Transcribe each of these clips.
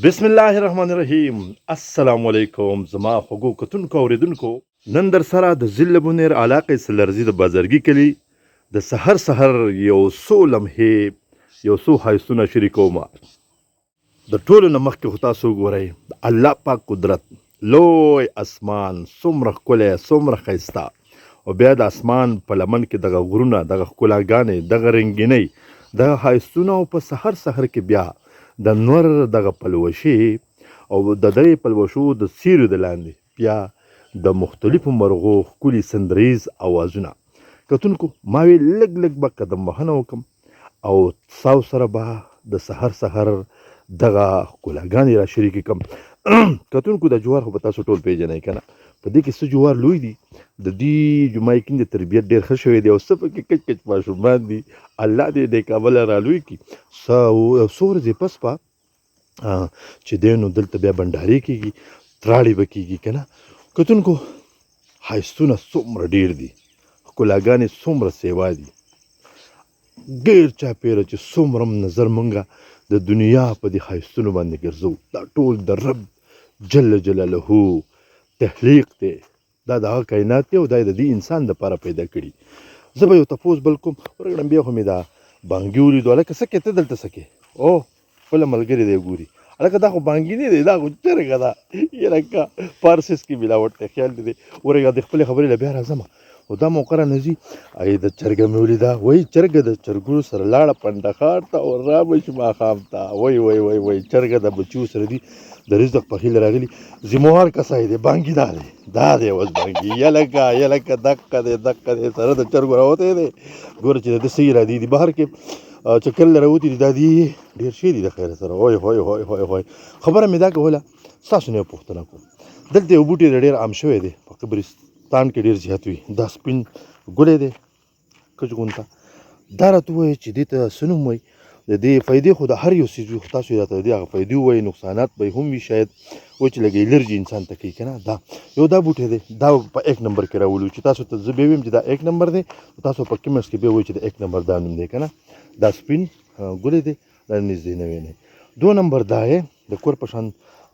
بسم الله الرحمن الرحیم. السلام علیکم زما خوږو کتونکو اوریدونکو، نن در سره د ضلع بونیر علاقې سلرزي د بازارګي کلي د سحر سحر یو څو لمحې، یو څو ښایستونه شریکوم. د ټولو نه مخکې خو تاسو وګورئ د الله پاک قدرت، لوی اسمان څومره ښکلی، څومره ښایسته، او بیا د اسمان په لمن کې دغه غرونه، دغه ښکلاګانې، دغه رنګینۍ، دغه ښایستونه، او په سحر سحر کې بیا د نور دغه پلوشې، او د دغې پلوشو د سیوري د لاندې بیا د مختلفو مرغو ښکلي سندریز اوازونه. کتونکو، ما وی لږ لږ به قدم وهنه وکم او تاسو سره به د سحر سحر دغه ښکلاګانې را شریکې کم. کتونکو، د جوار خو به تاسو ټول پیژنئ که نه؟ په دې کې څه جوار لوی دي، د دې جمعه کې د تربیت ډېر ښه شوی دی، او څه پکې کچ کچ ماشومان دي. الله دې د کابله را لوی کړي. څو ورځې پس به چې دی نو دلته بیا بنډارې کېږي، تراړې به کېږي که نه؟ کتونکو، ښایستونه څومره ډېر دي، ښکلاګانې څومره سیوا دي، ډېر چاپېره چې څومره هم نظر مونږه د دنیا په دې ښایستونو باندې ګرځو، دا ټول د رب جل جلاله تخلیق دی، دا د هغه کائنات دی او دا یې د دې انسان دپاره پیدا کړي. زه به یو تپوس بل کوم. ورګړم، بیا خو مې دا بانګي ولیدو. هلکه، څه کوې ته دلته؟ څه کوې؟ او خپله ملګري دی ګوري. هلکه، دا خو بانګي نه دی، دا خو چرګه ده. یاره که پارسس کې ملاوټ دی، خیال دې دی. ورګه، د خپلې خبرې له بیا راځم، خو دا موقع را نه ځي. ای د چرګه مې ولیده، وایي چرګه د چرګونو سره لاړه پنډخار ته او را به شي ماښام ته. وای وای وای وای، چرګه د بچیو سره دي، د رزق په هیله راغلي. ذمهوار کسای دی، بانګي دا دی، دا دی اوس بانګي. یلکه یلکه، دقه دی، دقه دی، سره د چرګو راوتی دی. ګوره چې د ده څه ارادې دي، بهر کې چکر له راوتي دي. دا دي ډېر شی دي د خیره سره. وای هوی هوی هوی هوی. خبره مې دا کوله، ستاسو نه یو پوښتنه کوم. دلته یو بوټی ډېر عام شوی دی، په قبرستان کې ډېر زیات وي، دا سپین ګلی دی کچ غونته. دا راته ووایه چې دې ته څه نوم وایي؟ د دې فایدې خو د هر یو څیز وي، خو تاسو یې راته د دې هغه فایدې ووایئ، نقصانات به یې هم وي شاید، وایي چې لږ الرجي انسان ته کوي که نه؟ دا یو دا بوټی دی، دا په 1 نمبر کې راولو چې تاسو ته زه بیا ویم چې دا 1 نمبر دی، تاسو په کمنټس کې بیا وایي چې د 1 نمبر دا نوم دی که نه؟ دا سپین ګلی دی، دا نږدې نه وینئ. 2 نمبر دا دی، د کور په شان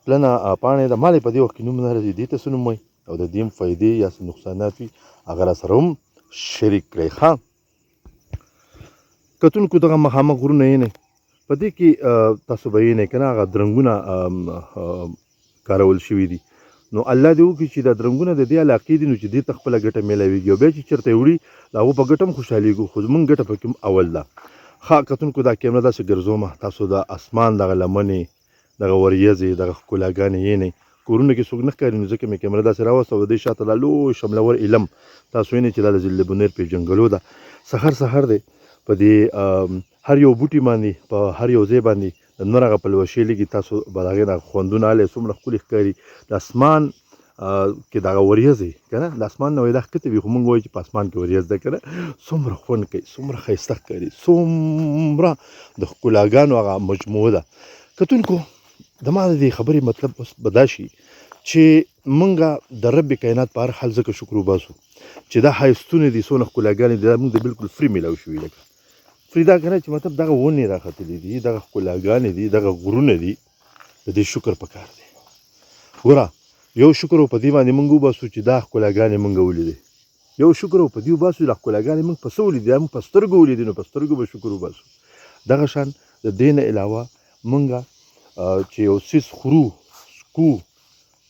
پلنه پاڼې ده، ما له په دې وخت کې نوم نه راځي. دې ته څه نوم وایي او د دې هم فایدې یا څه نقصانات وي، هغه را سره هم شریک کړئ. ښه کتونکو، دغه مخامخ غرونه یې نه، په دې کې تاسو به یې نه که نه هغه درنګونه کارول شوي دي. نو الله دې وکړي چې دا درنګونه د دې علاقې دي، نو چې دې ته خپله ګټه میلاویږي، او بیا چې چېرته یې وړي د هغو په ګټه هم خوشحالېږو، خو زمونږ ګټه پکې هم اول ده. ښه کتونکو، دا کیمره داسې ګرځومه، تاسو د اسمان دغه لمنې، دغه وریځې، دغه ښکلاګانې یې نه، کورونو کې څوک نه ښکاري، نو ځکه مې کیمره داسې راوسته. او د دې شاته دا لوی شملور علم تاسو وینئ چې دا د ضلع بونیر پېژنګلو ده. سحر سحر دی، په دې هر یو بوټي باندې، په هر یو ځای باندې د نور هغه پلوشې لګي، تاسو به د هغې نه خوندونه اخلئ. څومره ښکلي ښکاري د اسمان کې دغه وریځې که نه؟ د اسمان نه وایي دا ښکته وي، خو موږ وایو چې په اسمان کې وریځ ده که نه؟ څومره خوند کوي، څومره ښایسته ښکاري، څومره د ښکلاګانو هغه مجموعه ده. کتونکو، د ما د دې خبرې مطلب اوس به دا شي چې مونږه د رب کائنات په هر حال ځکه شکر وباسو چې دا ښایستونه دي، څونه ښکلاګانې دي، دا موږ د بالکل free میلاو شوي. لکه free دا که نه چې مطلب دغه ونې راختلې دي، دغه ښکلاګانې دي، دغه غرونه دي، د دې شکر پکار دی. ګوره، یو شکر په دې باندې مونږ وباسو چې دا ښکلاګانې مونږ ولیدې، یو شکر په دې وباسو چې دا ښکلاګانې مونږ په څه ولیدې، دا مونږ په سترګو ولیدې، نو په سترګو به شکر وباسو. دغه شان د دې نه علاوه مونږ چې یو څیز خورو، څکو،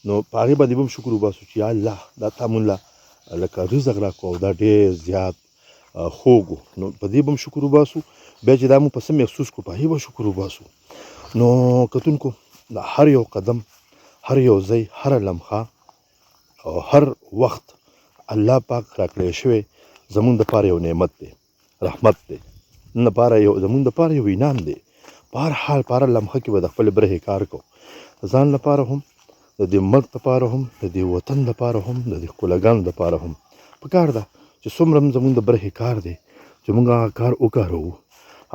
نو په هغې باندې به هم شکر وباسو چې یا الله، دا تا مونږ له لکه رزق راکړو او دا ډېر زیات خوږ و، نو په دې به هم شکر وباسو. بیا چې دا مونږ په څه محسوس کړو، په هغې به شکر وباسو. نو کتونکو، د هر یو قدم، هر یو ځای، هره لمحه او هر وخت الله پاک راکړی شوی زمونږ دپاره یو نعمت دی، رحمت دی، نن دپاره یو زمونږ دپاره یو انعام دی. په هر حال، په هره لمحه کې به د خپلې برخې کار کوو، ځان لپاره هم، د دې ملک لپاره هم، د دې وطن لپاره هم، د دې ښکلاګانو لپاره هم. پکار ده چې څومره هم زمونږ د برخې کار دی چې موږ هغه کار وکاروو،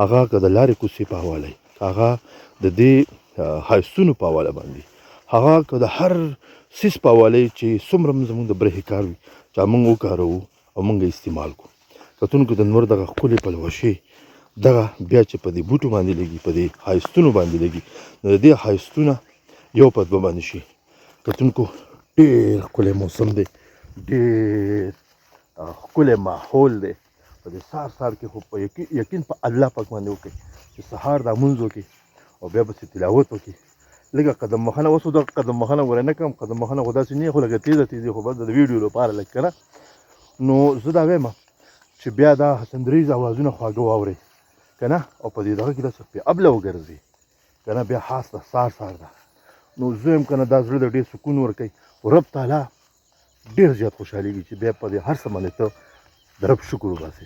هغه که د لارې کوڅې په حواله، هغه د دې ښایستونو په حواله باندې، هغه که د هر څیز په حواله چې څومره هم زمونږ د برخې کار وي چې موږ وکاروو او موږ استعمال کړو. کتونکو، د نور دغه ښکلې پلوشې دغه بیا چې په دې بوټو باندې لګي، په دې ښایستونو باندې لګي، نو د دې ښایستونه یو په دوه باندې شي. کتونکو ډېر ښکلی موسم دی، ډېر ښکلی ماحول دی. په دې سهار سهار کې خو په یقین په الله پاک باندې وکړئ چې سهار دا مونځ وکړي او بیا پسې تلاوت وکړي. لږه قدم وهنه اوس دا قدم وهنه ګوره نه کوم، قدم وهنه خو داسې نه، خو لږه تیزه تیزه خو بس د ویډیو لپاره لږ که نه. نو زه دا وایم چې بیا دا سندریز اوازونه خواږه واورئ که نه، او په دې دغه کې داسې پې ابله وګرځي که نه، بیا خاص ده سهار سهار ده. نو زه وایم که نه دا زړه د ډېر سکون ورکوي، رب تعالی ډېر زیات خوشحالېږي چې بیا په دې هر څه باندې ته د رب شکر وباسې.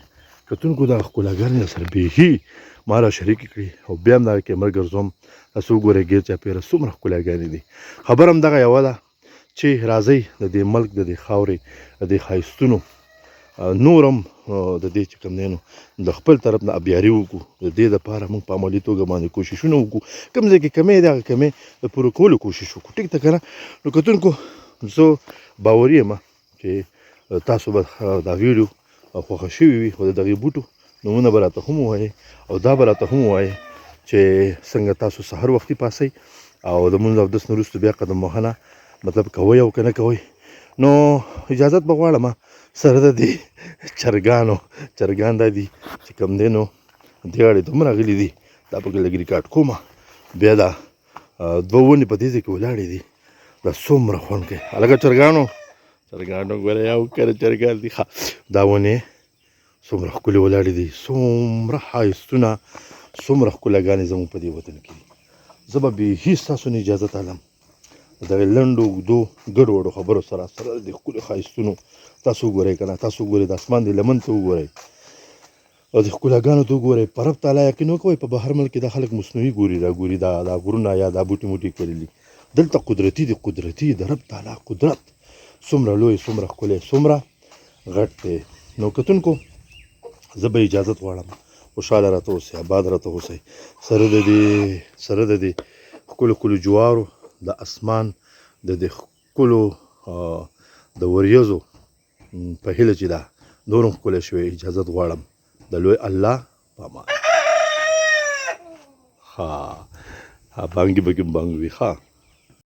کتونکو دا ښکلاګانې در سره بیخي ما را شریکې کړي او بیا هم دغه کیمره ګرځوم، تاسو وګورئ ګیر چاپېره څومره ښکلاګانې دي. خبره هم دغه یوه ده چې راځئ د دې ملک د دې خاورې د دې ښایستونو نور هم د دې چې کوم دی نو د خپل طرف نه ابیاري وکړو. د دې دپاره موږ په عملي توګه باندې کوششونه وکړو، کوم ځای کې کمی دی هغه کمی د پوره کولو کوشش وکړو، ټیک ده که نه؟ نو کتونکو زه باوري یم چې تاسو به دا ویډیو خوښه شوي وي، خو د دغې بوټو نومونه به راته هم ووایئ او دا به راته هم ووایئ چې څنګه تاسو سهار وختي پاسئ او د مونځ اودس نه وروسته بیا قدم وهنه مطلب کوئ او که نه کوئ. نو اجازت به غواړم سره د دې چرګانو، چرګان دا دي چې کوم دی نو دې غاړې ته هم راغلي دي، دا پکې لږ ریکارډ کوم. بیا دا دوه ونې په دې ځای کې ولاړې دي، دا څومره خوند کوي. هلکه چرګانو، چرګانو ګوره یو کره چرګان دي. ښه دا ونې څومره ښکلې ولاړې دي، څومره ښایستونه، څومره ښکلاګانې زموږ په دې وطن کې دي. زه به بیخي ستاسو نه اجازه اخلم د دغې لنډو اوږدو ګډو وډو خبرو سره سره د دې ښکلو ښایستونو. تاسو وګورئ که نه، تاسو وګورئ د اسمان دې لمن ته وګورئ او د ښکلاګانو ته وګورئ. په رب تعالی یقین وکوئ په بهر ملک کې دا خلک مصنوعي ګوري را ګوري دا دا غرونه یا دا بوټي موټي کرلي، دلته قدرتي دي، قدرتي د رب تعالی قدرت څومره لوی، څومره ښکلی، څومره غټ دی. نو کتونکو زه به اجازت غواړم، خوشحاله راته اوسئ، آباد راته اوسئ. سره د دې سره د دې ښکلو ښکلو جوارو، د اسمان د دې ښکلو د وریځو په هیله چې دا نور هم ښکلی شوی، اجازت غواړم د لوی الله په امان. ښه بانګي به کې بانګ وي. ښه.